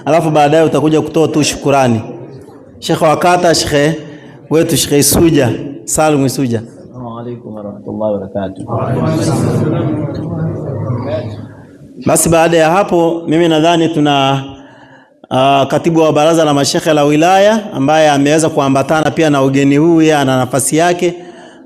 Alafu baadaye utakuja kutoa tu shukurani. Shekhe wa kata, shekhe wetu Shekhe Isuja Salum Isuja. Assalamu alaikum warahmatullahi wabarakatuh. Basi baada ya hapo, mimi nadhani tuna katibu wa baraza la mashekhe la wilaya ambaye ameweza kuambatana pia na ugeni huu, yeye ana nafasi yake,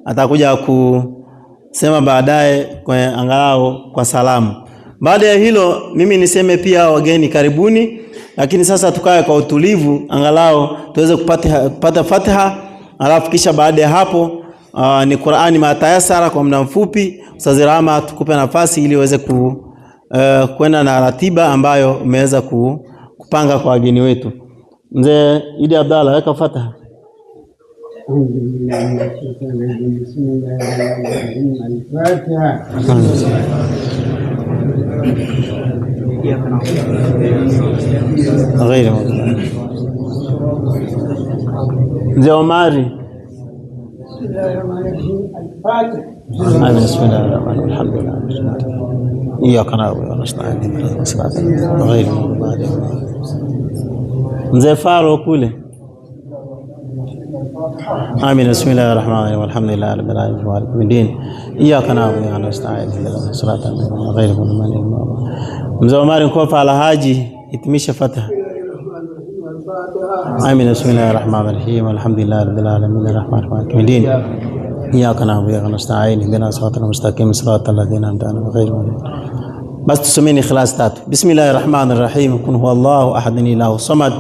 atakuja kusema baadaye kwa angalau kwa salamu. Baada ya hilo, mimi niseme pia wageni karibuni, lakini sasa tukae kwa utulivu, angalau tuweze kupata Fatiha, alafu kisha baada ya hapo ni Qur'ani matayasara kwa muda mfupi. Ustaz Rama tukupe nafasi ili uweze kwenda na ratiba ambayo umeweza kupanga kwa wageni wetu. Mzee Idi Abdalla, weka Fatiha. أعوذ بالله من الشيطان الرجيم. بسم الله الرحمن الرحيم. الفاتحة. Ghairi maghdubi. Mzee Omari. بسم الله الرحمن الرحيم. الفاتحة. آمين. بسم الله الرحمن الرحيم. الحمد لله رب العالمين. إياك نعبد ونستعين اهدنا الصراط المستقيم غير المغضوب عليهم. Mzee Faro kule. آمين. بسم الله الرحمن الرحيم. الحمد لله رب العالمين مالك يوم الدين. إياك نعبد وإياك نستعين اهدنا الصراط المستقيم غير المغضوب عليهم. Mzee Omari Nkofa Alhaji, hitimisha Fatiha. آمين. بسم الله الرحمن الرحيم. الحمد لله رب العالمين الرحمن الرحيم مالك يوم الدين. إياك نعبد وإياك نستعين اهدنا الصراط المستقيم صراط الذين أنعمت عليهم غير المغضوب. Basi tusomeni Ikhlas tatu. Bismillahir Rahim. Kun huwallahu ahad Allahu samad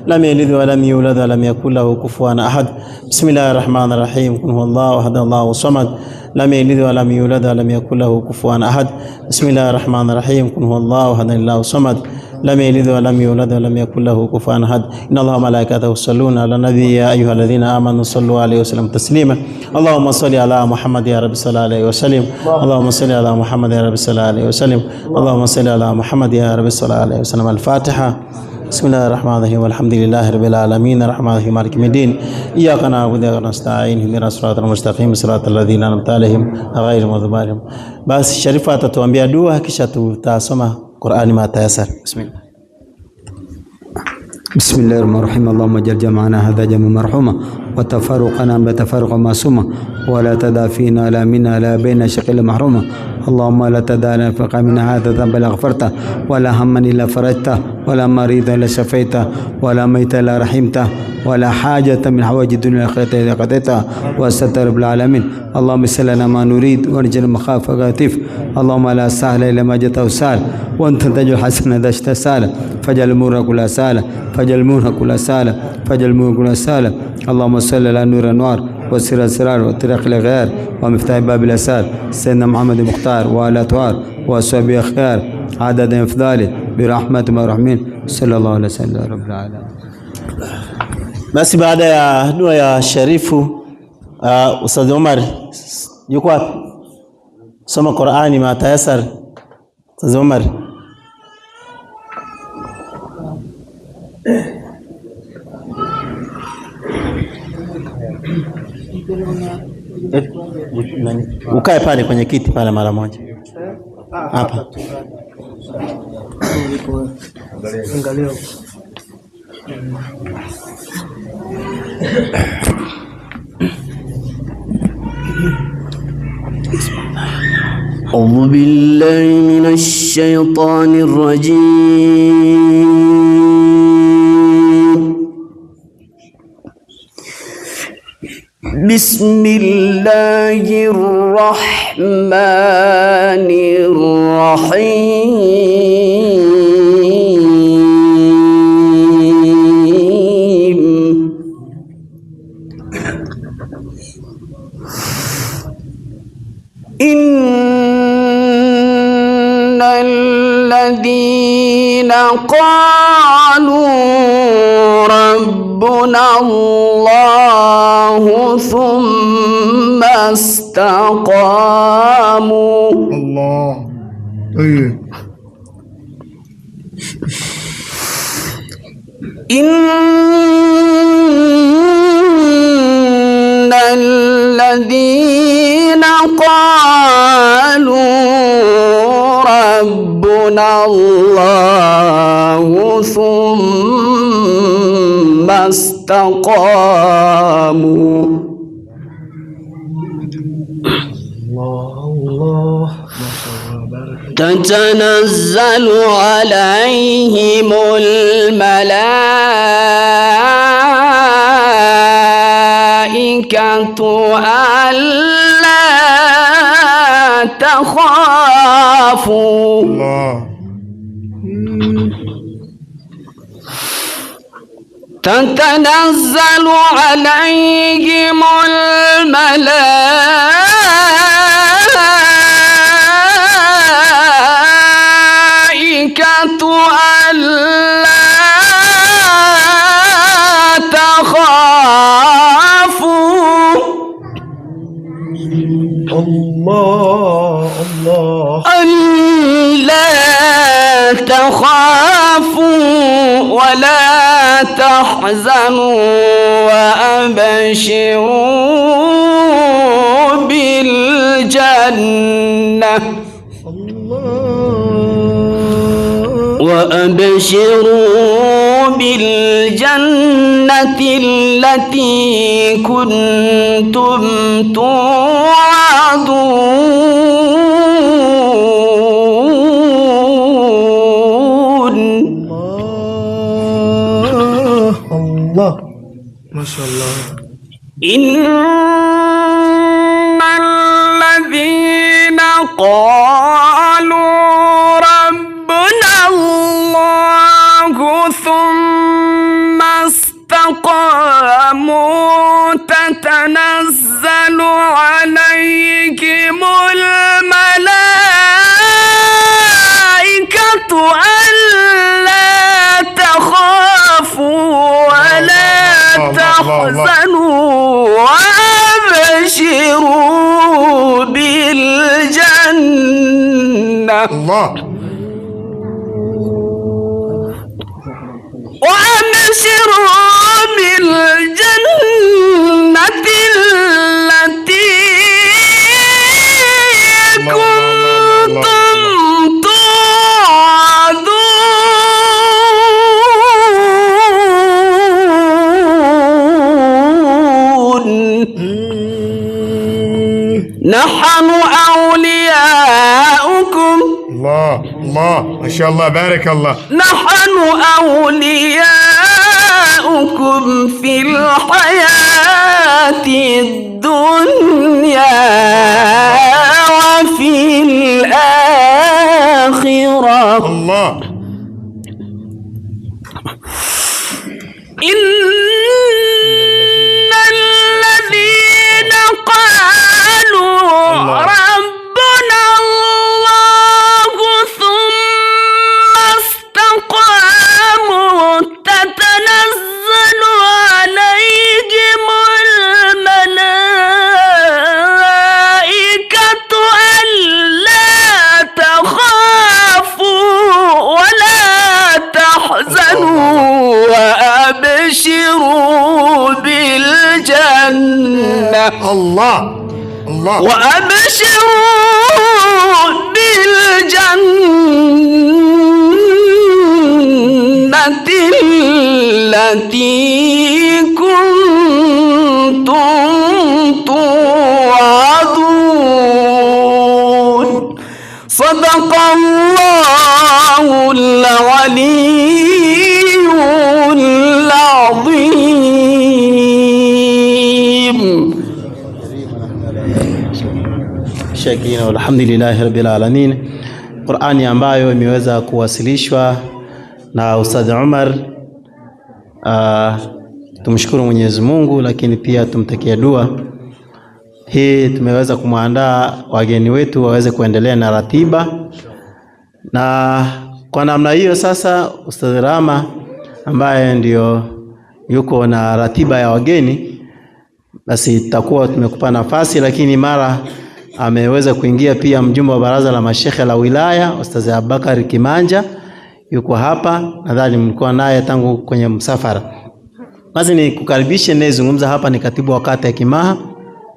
lam yalid wa lam yulad wa lam yakul lahu kufuwan ahad. Bismillahir Rahmanir Rahim. Kun huwallahu ahad Allahu samad lam yalid wa lam yulad wa lam yakul lahu kufuwan ahad. Bismillahir Rahmanir Rahim. Kun huwallahu ahad Allahu samad lam yalid wa lam yulad wa lam yakul lahu kufuwan ahad. Inna Allaha wa malaikatahu yusalluna ala nabi ya ayyuhalladhina amanu sallu alayhi wa sallimu taslima. Allahumma salli ala Muhammad ya rabbi salli alayhi wa sallim. Allahumma salli ala Muhammad ya rabbi salli alayhi wa sallim. Allahumma salli ala Muhammad ya rabbi salli alayhi wa sallam. Al-Fatiha. Bismillahir Rahmanir Rahim. Alhamdulillahi Rabbil Alamin. Arrahmanir Rahim. Maliki Yawmiddin. Iyyaka na'budu wa iyyaka nasta'in. Ihdinas siratal mustaqim. Siratal ladzina an'amta alayhim ghairil maghdubi alayhim. Basi Sharifa atatuambia dua kisha tutasoma Qur'ani matayasar. Bismillah. بسم الله الرحمن الرحيم. اللهم اجعل جمعنا هذا جمع مرحوما وتفرقنا بتفرق معصوما ولا تدع فينا لا منا لا بين شقي محروما. اللهم لا تدع لنا في قومنا هذا ذنبا الا غفرته ولا هما الا فرجته ولا مريضا الا شفيته ولا ميتا الا رحمته ولا حاجة من حوائج الدنيا والآخرة إذا قضيتها وستر رب العالمين. اللهم اغفر لنا ما نريد ونجنا مخافة غاتف. اللهم لا سهل إلا ما جئته سهل وأنت تجعل الحسن إذا شئت سهلا. فاجعل الأمور كلها سهلا، فاجعل الأمور كلها سهلا، فاجعل الأمور كلها سهلا. اللهم صل على نور الأنوار وسر الأسرار وطريق الأغيار ومفتاح باب الأسار سيدنا محمد المختار وعلى أطوار وأصحابه أخيار عدد إفضاله برحمة المرحومين صلى الله عليه وسلم رب العالمين. Basi baada ya dua ya Sharifu, Ustadh Omar yuko wapi? Soma Qur'ani matayasar. Ustadh Omar. Ukae pale kwenye kiti pale mara moja. Hapa. أعوذ بالله من الشيطان الرجيم. بسم الله الرحمن الرحيم. إن الذين قالوا ربنا الله ثم استقاموا الله طيب. إن الذين قالوا ربنا الله ثم ثم استقاموا. تتنزل عليهم الملائكة ألا تخافوا. الله. تتنزل عليهم الملائكة ألا تخافوا. الله الله. ألا تخافوا ولا تحزنوا وأبشروا بالجنة. وأبشروا بالجنة التي كنتم توعدون. الله الله، ما شاء الله. إن الذين قالوا ربنا الله ثم استقاموا تتنزل عليهم الملائكة ألا تخافوا ولا الله الله الله. تحزنوا وأبشروا بالجنة. الله. وأبشروا بالجنة التي الله الله الله. كنتم توعدون. نحن أولياؤكم. الله الله، ما شاء الله، بارك الله. نحن أولياؤكم في الحياة الدنيا وفي الآخرة. الله. إن الذين قالوا الله. ربنا الله ثم استقاموا تتنزل عليهم الملائكة ألا تخافوا ولا تحزنوا وأبشروا بالجنة. الله الله. وأبشروا بالجنة التي كنتم توعدون. صدق الله العلي العظيم. Shakina, alhamdulillahi rabbil alamin. Qur'ani ambayo imeweza kuwasilishwa na Ustadh Umar. Tumshukuru Mwenyezi Mungu, lakini pia tumtakie dua. Hii tumeweza kumwandaa wageni wetu waweze kuendelea na ratiba, na kwa namna hiyo sasa Ustadh Rama ambaye ndio yuko na ratiba ya wageni, basi tutakuwa tumekupa nafasi, lakini mara ameweza kuingia pia mjumbe wa baraza la mashehe la wilaya Ustadh Abubakar Kimanja yuko hapa, nadhani mlikuwa naye tangu kwenye msafara. Basi nikukaribishe, nayezungumza hapa ni katibu wa kata ya Kimaha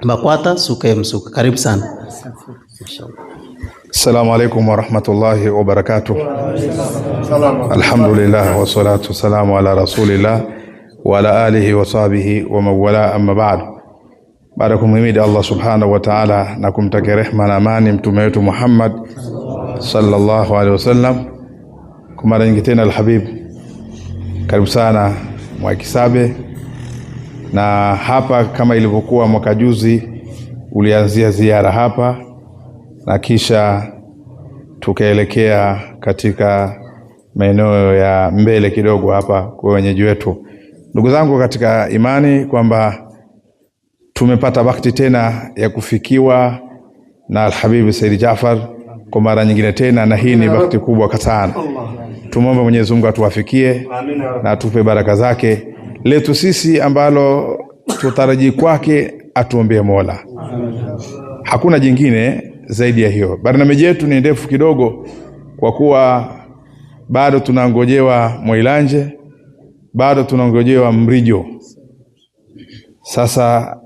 BAKWATA Suka Msuka. Karibu sana. Assalamu alaikum warahmatullahi wabarakatuh. Alhamdulillah wassalatu wassalamu ala rasulillah wa ala alihi wa sahbihi wa man wala, amma ba'd. Baada ya kumhimidi Allah subhanahu wa ta'ala na kumtakia rehma na amani mtume wetu Muhammad sallallahu alaihi wasallam, kwa mara nyingi tena, Alhabib, karibu sana Mwakisabe. Na hapa kama ilivyokuwa mwaka juzi, ulianzia ziara hapa na kisha tukaelekea katika maeneo ya mbele kidogo hapa kwa wenyeji wetu. Ndugu zangu katika imani, kwamba tumepata bahati tena ya kufikiwa na Alhabibi Said Jafar kwa mara nyingine tena, na hii ni bahati kubwa sana. Tumwombe Mwenyezi Mungu atuwafikie na atupe baraka zake. Letu sisi ambalo tutarajii kwake, atuombee Mola, hakuna jingine zaidi ya hiyo. Barnamiji yetu ni ndefu kidogo, kwa kuwa bado tunangojewa Mwailanje, bado tunangojewa Mrijo. Sasa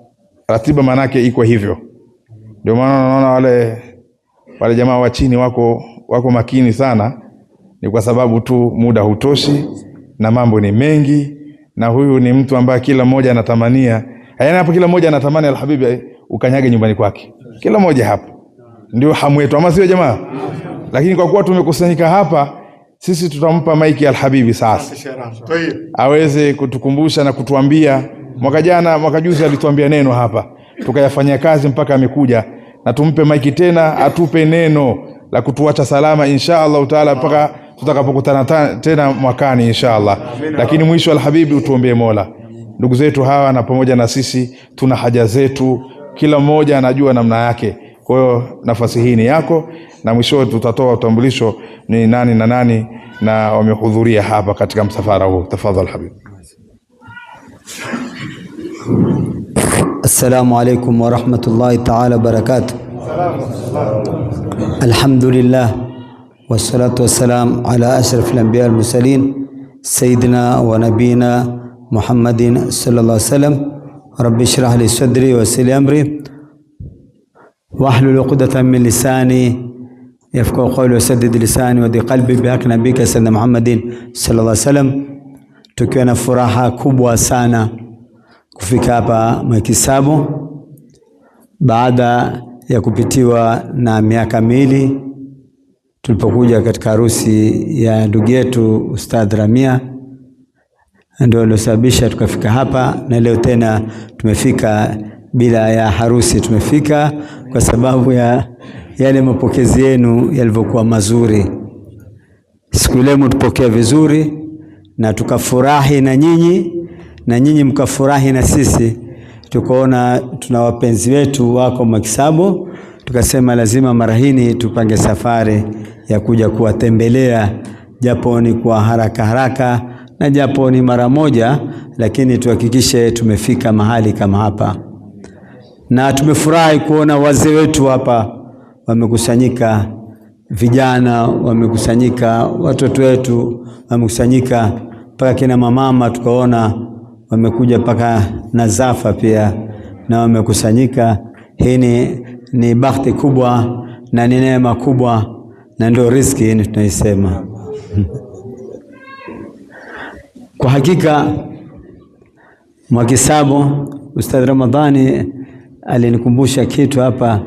ratiba manake iko hivyo, ndio maana unaona wale jamaa wa chini wako makini sana, ni kwa sababu tu muda hutoshi na mambo ni mengi, na huyu ni mtu ambaye kila mmoja anatamania, yaani hapo kila mmoja anatamani Alhabibi ukanyage nyumbani kwake, kila mmoja hapo ndio hamu yetu, ama sio jamaa? Lakini kwa kuwa tumekusanyika hapa, sisi tutampa maiki Alhabibi sasa aweze kutukumbusha na kutuambia. Mwaka jana, mwaka juzi alituambia neno hapa, tukayafanyia kazi mpaka amekuja, na tumpe maiki tena atupe neno la kutuacha salama insha Allah taala mpaka tutakapokutana tena mwakani insha Allah. Lakini mwisho, Alhabibi, utuombee Mola. Ndugu zetu hawa na pamoja na sisi tuna haja zetu, kila mmoja anajua namna yake. Kwa hiyo nafasi hii ni yako, na mwisho tutatoa utambulisho ni nani na nani na wamehudhuria hapa katika msafara huu. Tafadhali Habib. Assalamu alaikum warahmatullahi taala wabarakatuh. Alhamdulillah wassalatu wassalam ala ashrafil anbiya wal mursalin sayyidina wa nabiyina Muhammadin sallallahu alaihi wasallam. Rabbi shrah li sadri wa yassir li amri wahlul uqdatan min lisani yafqahu qawli wasaddid lisani wa qalbi bihaqi nabika sayyidina Muhammadin sallallahu alaihi wasallam. Tukiwa na furaha kubwa sana kufika hapa Mwakisabu baada ya kupitiwa na miaka miwili tulipokuja katika harusi ya ndugu yetu Ustadh Ramia, ndio aliosababisha tukafika hapa, na leo tena tumefika bila ya harusi. Tumefika kwa sababu ya yale mapokezi yenu yalivyokuwa mazuri. Siku ile mtupokea vizuri na tukafurahi na nyinyi, na nyinyi mkafurahi na sisi. Tukaona tuna wapenzi wetu wako Mwakisabu, tukasema lazima mara hii tupange safari ya kuja kuwatembelea, japo ni kwa haraka haraka na japo ni mara moja, lakini tuhakikishe tumefika mahali kama hapa. Na tumefurahi kuona wazee wetu hapa wamekusanyika, vijana wamekusanyika, watoto wetu wamekusanyika, mpaka kina mamama tukaona wamekuja mpaka na Zafa pia na wamekusanyika. Hii ni bahati kubwa na ni neema kubwa, na ndio riziki hii tunaisema. Kwa hakika Mwakisabu, Ustadh Ramadhani alinikumbusha kitu hapa,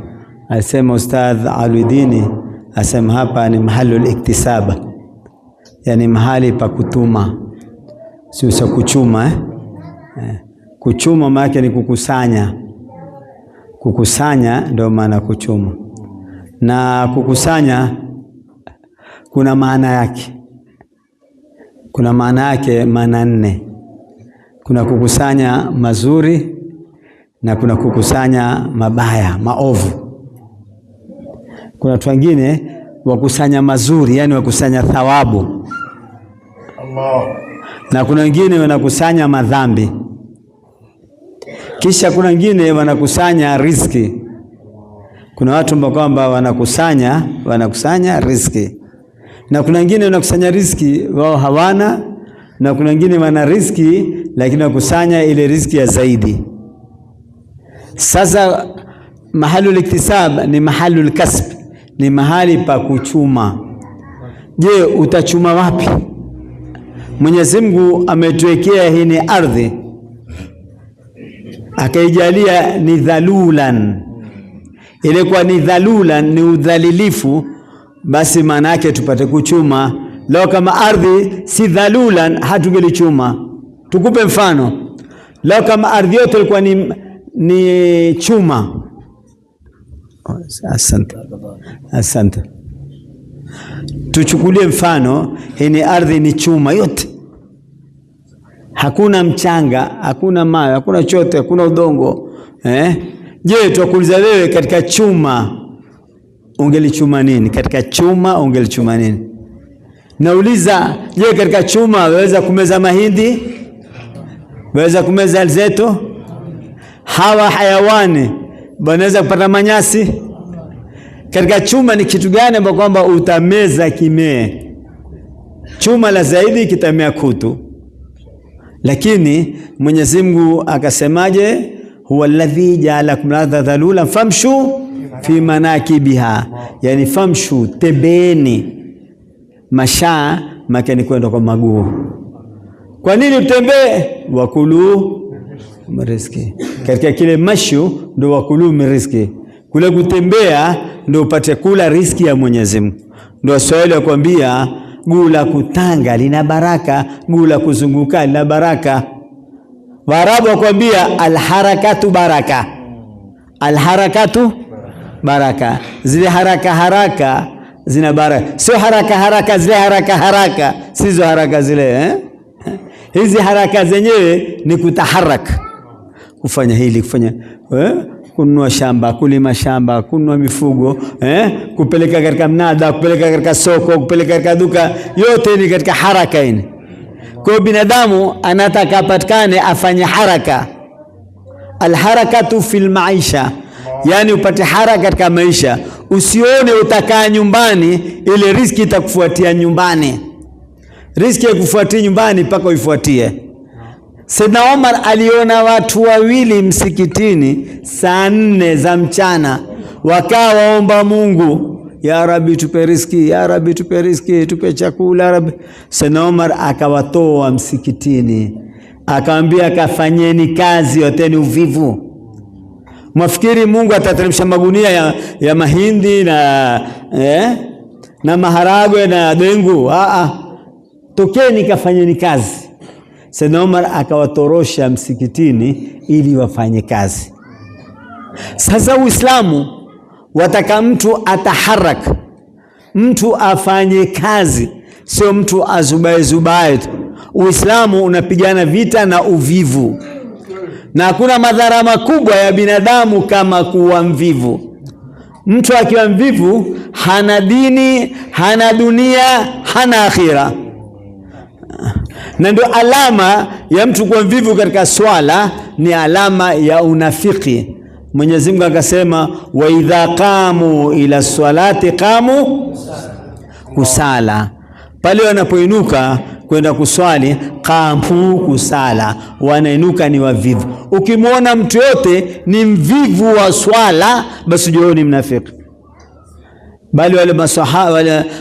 alisema Ustadh Alwidini asema hapa ni mahalul iktisaba, yani mahali pa kutuma, sio kuchuma eh? Kuchuma maana ni kukusanya. Kukusanya ndio maana kuchuma, na kukusanya kuna maana yake, kuna maana yake, maana nne. Kuna kukusanya mazuri na kuna kukusanya mabaya, maovu. Kuna watu wengine wakusanya mazuri, yani wakusanya thawabu Allah, na kuna wengine wanakusanya madhambi. Kisha kuna wengine wanakusanya riziki. Kuna watu ambao kwamba wanakusanya riziki, na kuna wengine wanakusanya riziki wao hawana, na kuna wengine wana riziki lakini wakusanya ile riziki ya zaidi. Sasa mahalul iktisab ni mahalul kasb, ni mahali pa kuchuma. Je, utachuma wapi? Mwenyezi Mungu ametuwekea hii ni ardhi, akaijalia ni dhalulan. Ilikuwa ni dhalulan, ni udhalilifu, basi maana yake tupate kuchuma. Leo kama ardhi si dhalulan, hatungelichuma. Tukupe mfano, leo kama ardhi yote ilikuwa ni chuma. Asante, asante. Tuchukulie mfano, hii ni ardhi ni chuma yote, hakuna mchanga, hakuna mawe, hakuna chote, hakuna udongo eh? Je, twakuuliza wewe, katika chuma ungelichuma nini? Katika chuma ungelichuma nini? Nauliza, je, katika chuma waweza kumeza mahindi? Waweza kumeza alzeto? Hawa hayawani wanaweza kupata manyasi? Katika chuma ni kitu gani ambacho kwamba utameza kimee? Chuma la zaidi kitamea kutu. Lakini Mwenyezi Mungu akasemaje? Huwa alladhi jaalakum lardha dhalulan famshu fi manakibiha, yani famshu, tembeni. Mashaa maana ni kwenda kwa maguu. Kwa nini utembee? Wakulu riziki. Katika kile mashu ndo wakulu riziki, kule kutembea ndo upate kula riziki ya Mwenyezi Mungu. Ndo Waswahili wakwambia guu la kutanga lina baraka, guu la kuzunguka lina baraka. Waarabu wakwambia alharakatu baraka, alharakatu baraka. Zile haraka haraka zina baraka, sio haraka haraka zile haraka haraka, sizo haraka zile eh? Hizi haraka zenyewe ni kutaharaka, kufanya hili, kufanya kununua shamba, kulima shamba, kununua mifugo kupeleka katika mnada, kupeleka katika soko, kupeleka katika duka, yote ni katika haraka ini. Kwa hiyo binadamu anataka apatikane afanye haraka, alharakatu fil maisha, yani upate haraka katika maisha. Usione utakaa nyumbani, ile riski itakufuatia nyumbani. Riski ya kufuatia nyumbani mpaka uifuatie. Saidna Omar aliona watu wawili msikitini saa 4 za mchana, wakawa waomba Mungu, ya Rabbi tupe riski, ya Rabbi tupe riski, tupe chakula ya Rabbi. Saidna Omar akawatoa msikitini, akawaambia kafanyeni kazi, wateni uvivu. Mwafikiri Mungu atateremsha magunia ya mahindi na na maharagwe na dengu? Tokeni kafanyeni kazi. Saidna Omar akawatorosha msikitini ili wafanye kazi. Sasa Uislamu wataka mtu ataharak, mtu afanye kazi, sio mtu azubae zubae tu. Uislamu unapigana vita na uvivu, na hakuna madhara makubwa ya binadamu kama kuwa mvivu. Mtu akiwa mvivu hana dini, hana dunia, hana akhira. Na ndio alama ya mtu kuwa mvivu katika swala, ni alama ya unafiki. Mwenyezi Mungu akasema, wa idha qamu ila swalati qamu kusala, pale wanapoinuka kwenda kuswali, qamu kusala, wanainuka ni wavivu. Ukimwona mtu yote ni mvivu wa swala, basi jua ni mnafiki. Bali wale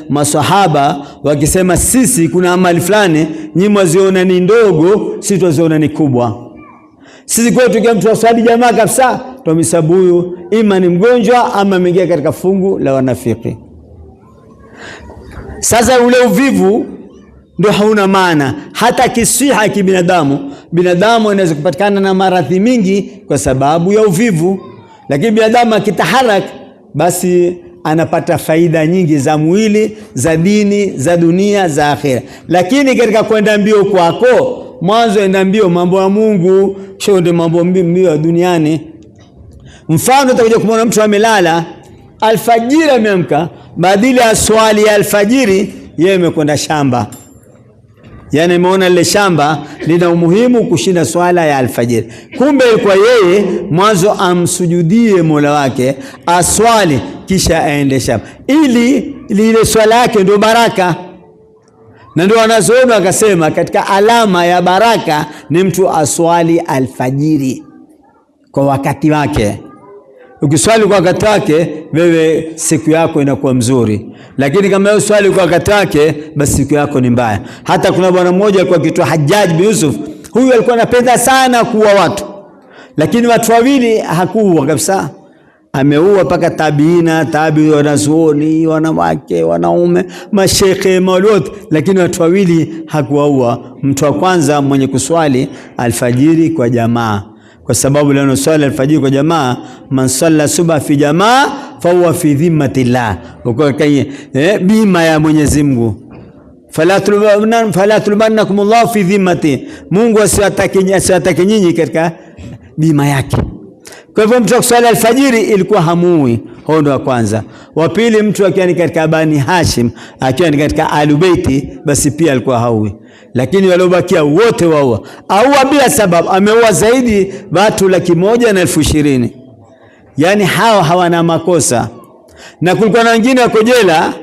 masahaba wakisema sisi kuna amali fulani nyinyi mwaziona ni ndogo, sisi twaziona ni kubwa. Sisi kwetu tukiwa mtu aswali jamaa kabisa, twamhesabu huyu ima ni mgonjwa ama ameingia katika fungu la wanafiki. Sasa ule uvivu ndio hauna maana hata kisiha kibinadamu. Binadamu anaweza kupatikana na maradhi mingi kwa sababu ya uvivu, lakini binadamu akitaharak basi anapata faida nyingi za mwili, za dini, za dunia, za akhira. Lakini katika kwenda mbio kwako, mwanzo enda mbio mambo ya Mungu, sio ndio mambo mbio ya duniani. Mfano utakuja kumwona mtu amelala alfajiri, ameamka, badili ya swali ya alfajiri yeye amekwenda shamba. Yani ameona lile shamba lina umuhimu kushinda swala ya alfajiri. Kumbe kwa yeye mwanzo amsujudie Mola wake, aswali, kisha aende shamba, ili lile swala yake ndio baraka. Na ndio wanazuoni wakasema katika alama ya baraka ni mtu aswali alfajiri kwa wakati wake. Ukiswali kwa wakati wake, wewe siku yako inakuwa mzuri, lakini kama wewe swali kwa wakati wake, basi siku yako ni mbaya. Hata kuna bwana mmoja alikuwa akiitwa Hajjaj bin Yusuf, huyu alikuwa anapenda sana kuua watu, lakini watu wawili hakuua kabisa. Ameua mpaka tabiina, tabi, wanazuoni, wanawake, wanaume, mashekhe, mawali wote, lakini watu wawili hakuwaua. Mtu wa kwanza mwenye kuswali alfajiri kwa jamaa, kwa sababu leo swali alfajiri kwa jamaa, man salla subha fi jamaa fahuwa fi dhimmatillah, uko kwenye bima ya Mwenyezi Mungu. Fala tulubannakum Allah fi dhimmati, Mungu asiwatake nyinyi katika bima yake. Kwa hivyo mtu akuswali alfajiri ilikuwa hamuui. Huo ndo wa kwanza. Wa pili, mtu akiwa ni katika Bani Hashim, akiwa ni katika Alubeiti, basi pia alikuwa haui. Lakini waliobakia wote waua, aua bila sababu. Ameua zaidi watu 120,000. Yani hawa hawana makosa. Na kulikuwa na wengine wako jela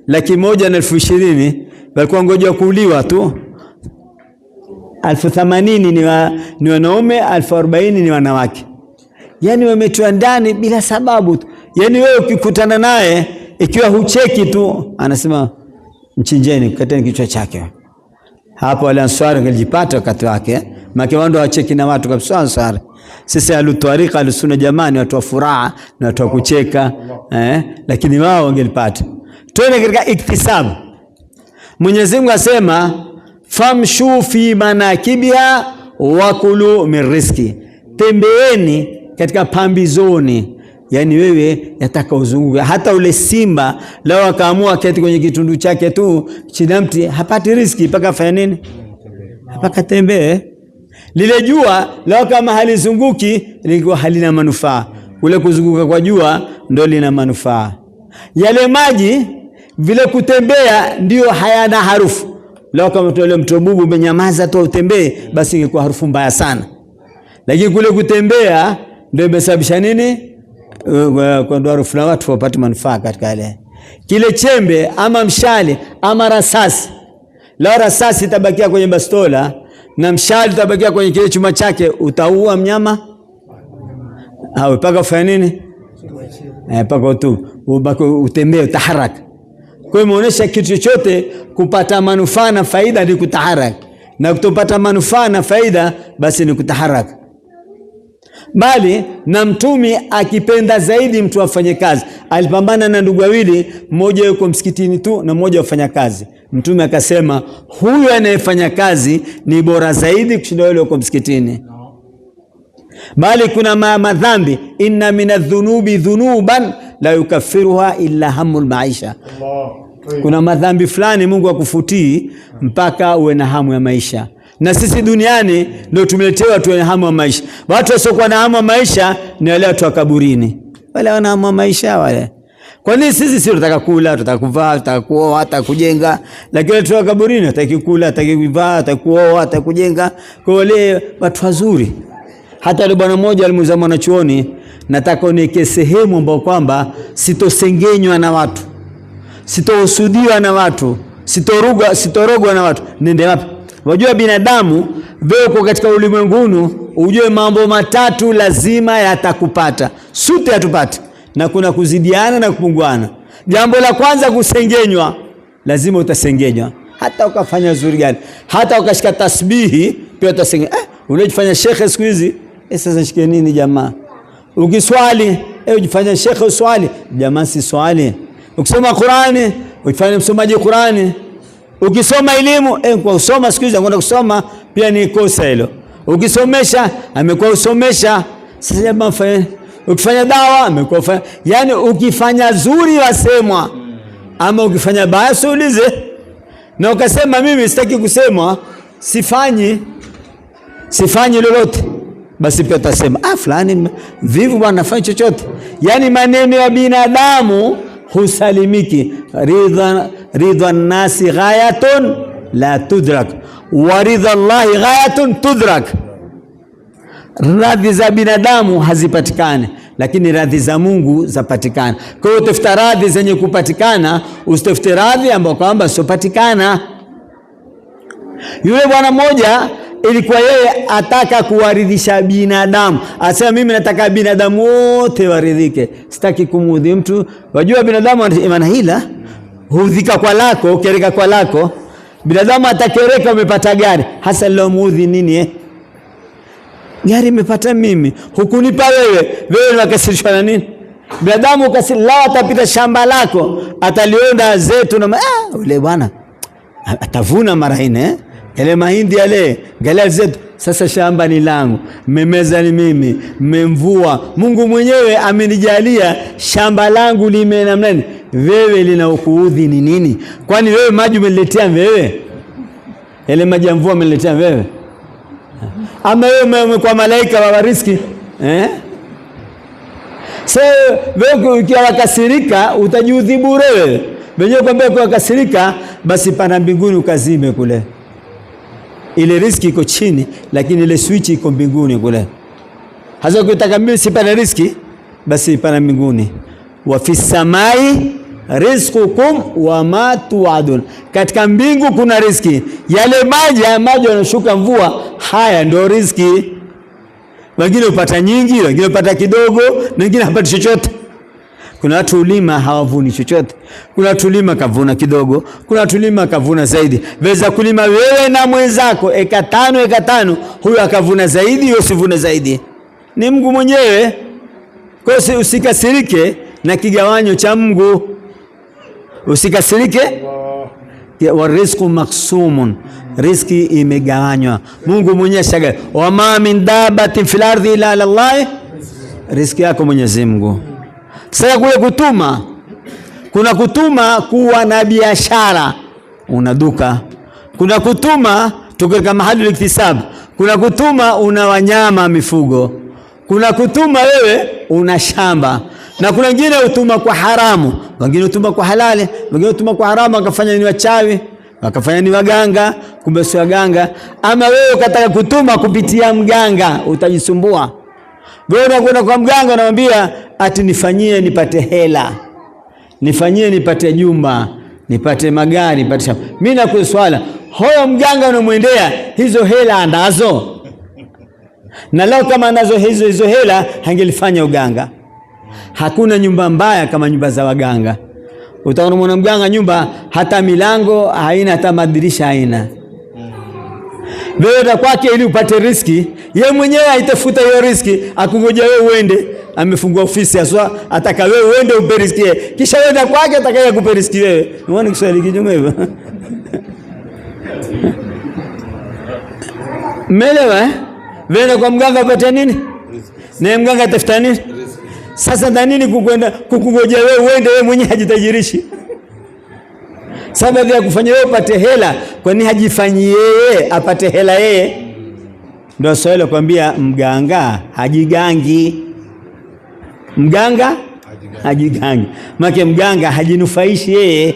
120,000, walikuwa ngoja kuuliwa tu. 80,000 ni wanaume, 40,000 ni wanawake. Yani wametiwa ndani bila sababu tu. Yani wewe ukikutana naye ikiwa hucheki tu, anasema mchinjeni, kateni kichwa chake. Hapo wale Ansari walijipata wakati wake, maana wao ndio wacheki na watu kabisa. Ansari sisi alutwarika alusuna, jamani, watu wa furaha na watu wa kucheka lakini wao wangelipata. Twende katika iktisabu. Mwenyezi Mungu asema famshu fi manakibiha wakulu min rizqi, tembeeni katika pambizoni. Yani wewe yataka uzunguke. Hata ule simba leo akaamua keti kwenye kitundu chake tu chini ya mti, hapati riziki mpaka afanye nini? Mpaka tembee. Lile jua leo kama halizunguki lilikuwa halina manufaa. Kule kuzunguka kwa jua ndio lina manufaa. Yale maji vile kutembea ndio hayana harufu. Leo kama tuele mto Bubu umenyamaza tu utembee, basi ingekuwa harufu mbaya sana. Lakini kule kutembea ndio imesababisha nini? Kwa ndo harufu na watu wapate manufaa katika ile. Kile chembe ama mshale ama rasasi. Leo rasasi itabakia kwenye bastola na mshale utabakia kwenye kile chuma chake, utaua mnyama? Au mpaka ufanye nini? Mpaka tu ubaki utembee, utaharaka. Kwa hiyo imeonyesha kitu chochote kupata manufaa na faida ni kutaharaka, na kutopata manufaa na faida basi ni kutaharaka. Bali na mtumi akipenda zaidi mtu afanye kazi. Alipambana na ndugu wawili, mmoja yuko msikitini tu na mmoja afanya kazi. Mtume akasema huyu anayefanya kazi ni bora zaidi kushinda yule yuko msikitini. Bali kuna madhambi, inna minadh-dhunubi dhunuban la yukaffiruha illa hamul maisha. Kuna madhambi fulani Mungu akufutii mpaka uwe na hamu ya maisha. Na sisi duniani ndio tumeletewa tuwe na hamu ya maisha. Watu wasiokuwa na hamu ya maisha ni wale watu wa kaburini. Wale wana hamu ya maisha wale. Kwa nini sisi sio tunataka kula, tunataka kuvaa, tunataka kuoa, hata kujenga, lakini watu wa kaburini hataki kula, hataki kuvaa, hataki kuoa, hataki kujenga. Kwa wale watu wazuri. Hata yule bwana mmoja alimuuliza mwanachuoni, nataka uniweke sehemu ambayo kwamba sitosengenywa na watu, sitohusudiwa na watu, sitorogwa na watu, nende wapi? Wajua binadamu wewe uko katika ulimwenguni, ujue mambo matatu lazima yatakupata, sote yatupate, na kuna kuzidiana na kupunguana. Jambo la kwanza, kusengenywa. Lazima utasengenywa, hata ukafanya zuri gani, hata ukashika tasbihi pia utasengenywa. Unajifanya shekhe siku hizi, sasa shike nini jamaa? Ukiswali, ujifanya shekhe uswali, jamaa si swali. Ukisoma Qurani, ujifanye msomaji Qurani. Ukisoma elimu, kwa kusoma siku hizi kwenda kusoma pia ni kosa hilo. Ukisomesha amekuwa usomesha. Sasa jamaa fanya, ukifanya dawa amekuwa fanya. Yani ukifanya zuri wasemwa, ama ukifanya baya usiulize. Na ukasema mimi sitaki kusemwa, sifanyi lolote, basi pia utasema fulani vivu bwana, afanye chochote. Yani maneno ya binadamu husalimiki. Ridha nasi ghayatun la tudrak wa ridha Allahi ghayatun tudrak. Radhi za binadamu hazipatikani, lakini radhi za Mungu zapatikana. Kwa hiyo utafuta radhi zenye kupatikana, usitafute radhi ambayo kwamba siopatikana. Yule bwana mmoja Ilikuwa yeye ataka kuwaridhisha binadamu, asema mimi nataka binadamu wote waridhike, sitaki kumuudhi mtu. Wajua binadamu ana hila, huudhika kwa lako, ukereka kwa lako. Binadamu atakereka, umepata gari, hasa lilomuudhi nini? Gari imepata mimi, hukunipa wewe, wewe unakasirishwa na nini? Binadamu lao atapita shamba lako, atalionda zetu na ule bwana atavuna mara nne, yale mahindi yale galea zetu. Sasa shamba ni langu, mmemeza ni mimi, mmemvua. Mungu mwenyewe amenijalia shamba langu lime namna nini, wewe linaokuudhi ni nini? Kwani wewe maji umeniletea wewe? Yale maji ya mvua umeniletea wewe? Ama wewe umekuwa malaika wa riziki? Sasa wewe ukiwakasirika utajiudhi bure wewe. Wenyewe kwambia ukiwakasirika basi pana mbinguni ukazime kule. Ile riski iko chini lakini ile switch iko mbinguni kule. Hasa ukitaka mimi sipana riski basi pana mbinguni. Wa fi samai rizqukum wa ma tuadun. Katika mbingu kuna riski. Yale maji ya maji yanashuka mvua, haya ndio riski. Wengine upata nyingi, wengine upata kidogo, na wengine hapati chochote. Kuna watu ulima hawavuni chochote. Kuna watu ulima kavuna kidogo, kuna watu ulima kavuna zaidi. Weza kulima wewe na mwenzako eka tano eka tano, huyu akavuna zaidi, wewe usivune zaidi. Ni Mungu mwenyewe. Kwa hiyo usikasirike na kigawanyo cha Mungu. Usikasirike. Warizqu maksumun, riziki imegawanywa. Mungu mwenyewe shagala. Wama min dabatin fil ardi illa ala Allah, riziki yako Mwenyezi Mungu. Sasa kule kutuma, kuna kutuma kuwa na biashara, una duka. Kuna kutuma tuko mahali iktisab. Kuna kutuma una wanyama mifugo. Kuna kutuma wewe una shamba. Na kuna wengine hutuma kwa haramu, wengine hutuma kwa halali, wengine hutuma kwa haramu wakafanya ni wachawi, wakafanya ni waganga, kumbe si waganga. Ama wewe ukataka kutuma kupitia mganga, utajisumbua. Wewe unakwenda kwa mganga unamwambia ati nifanyie nipate hela, nifanyie nipate jumba, nipate magari, nipate shamba. Mimi nakuswala, huyo mganga unamwendea hizo hela anazo? Na leo kama anazo hizo hela hangelifanya uganga. Hakuna nyumba mbaya kama nyumba za waganga. Utaona mwana mganga nyumba hata milango haina, hata madirisha haina. Wewe kwake ili upate riski, yeye mwenyewe haitafuta hiyo riski, akungoja wewe uende. Amefungua ofisi haswa, ataka wewe uende upe riski yeye. Kisha wewe kwake atakaye akupe riski wewe. Unaona Kiswahili kinyume hivyo? Melewa? Wewe kwa mganga upate nini? Na mganga atafuta nini? Sasa nda nini kukwenda kukungoja wewe uende, wewe mwenyewe hajitajirishi? Sababu ya kufanya wewe upate hela, kwa nini hajifanyi yeye apate hela yeye? Ndio swali kwambia mganga hajigangi. Mganga hajigangi. Maana mganga hajinufaishi yeye.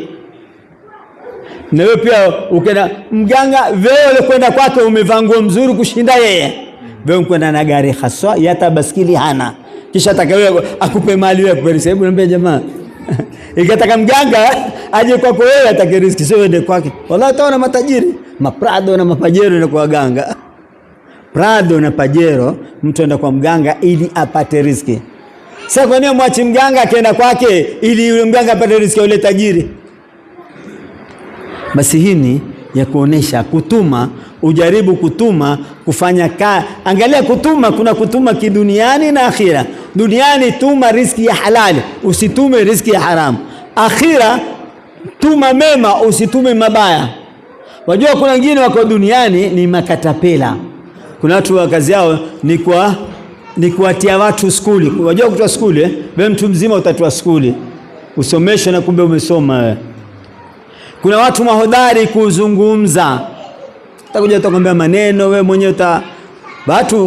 Na wewe pia ukienda mganga, wewe ulikwenda kwake umevaa nguo mzuri kushinda yeye. Wewe ukwenda na gari haswa, hata baskili hana. Kisha atakaye akupe mali wewe kwa sababu niambia jamaa. Ikataka mganga aje kwako wewe atake riski, sio uende kwake. Wallahi utaona matajiri, maprado na mapajero na kwa waganga. Prado na pajero, mtu aenda kwa mganga ili apate riski. Sasa kwa nini mwachi mganga akaenda kwake ili yule mganga apate riski yule tajiri? Basi hii ni ya kuonesha kutuma, ujaribu kutuma, kufanya angalia kutuma, kuna kutuma kiduniani na akhira. Duniani tuma riski ya halali, usitume riski ya haramu. Akhira tuma mema, usitume mabaya. Wajua kuna wengine wako duniani ni makatapela. Kuna watu wa kazi yao ni kuwatia watu skuli. Wajua kutoa skuli, Wewe mtu mzima utatoa skuli. Usomeshe na kumbe umesoma wewe. Kuna watu mahodari kuzungumza. Utakuja utakwambia maneno wewe mwenyewe uta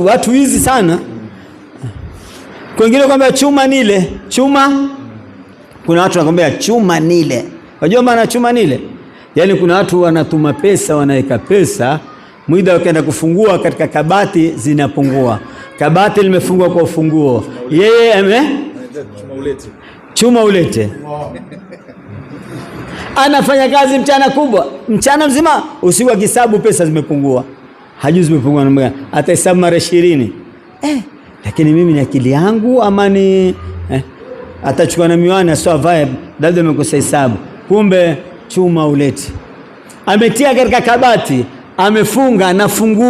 watu hizi sana. Kwingine kwambia chuma nile, chuma. Kuna watu wanakwambia chuma nile. Unajua maana chuma nile? Yaani kuna watu wanatuma pesa, wanaweka pesa, muda wakaenda kufungua katika kabati zinapungua. Kabati limefungwa kwa ufunguo. Yeye ame chuma ulete. Chuma ulete. Anafanya kazi mchana kubwa, mchana mzima, usiku akisabu pesa zimepungua. Hajui zimepungua namna gani, atahesabu mara 20. Lakini mimi ni akili yangu ama ni atachukua na miwani asio avae, labda amekosa hesabu, kumbe chuma uleti ametia katika kabati, amefunga na funguo.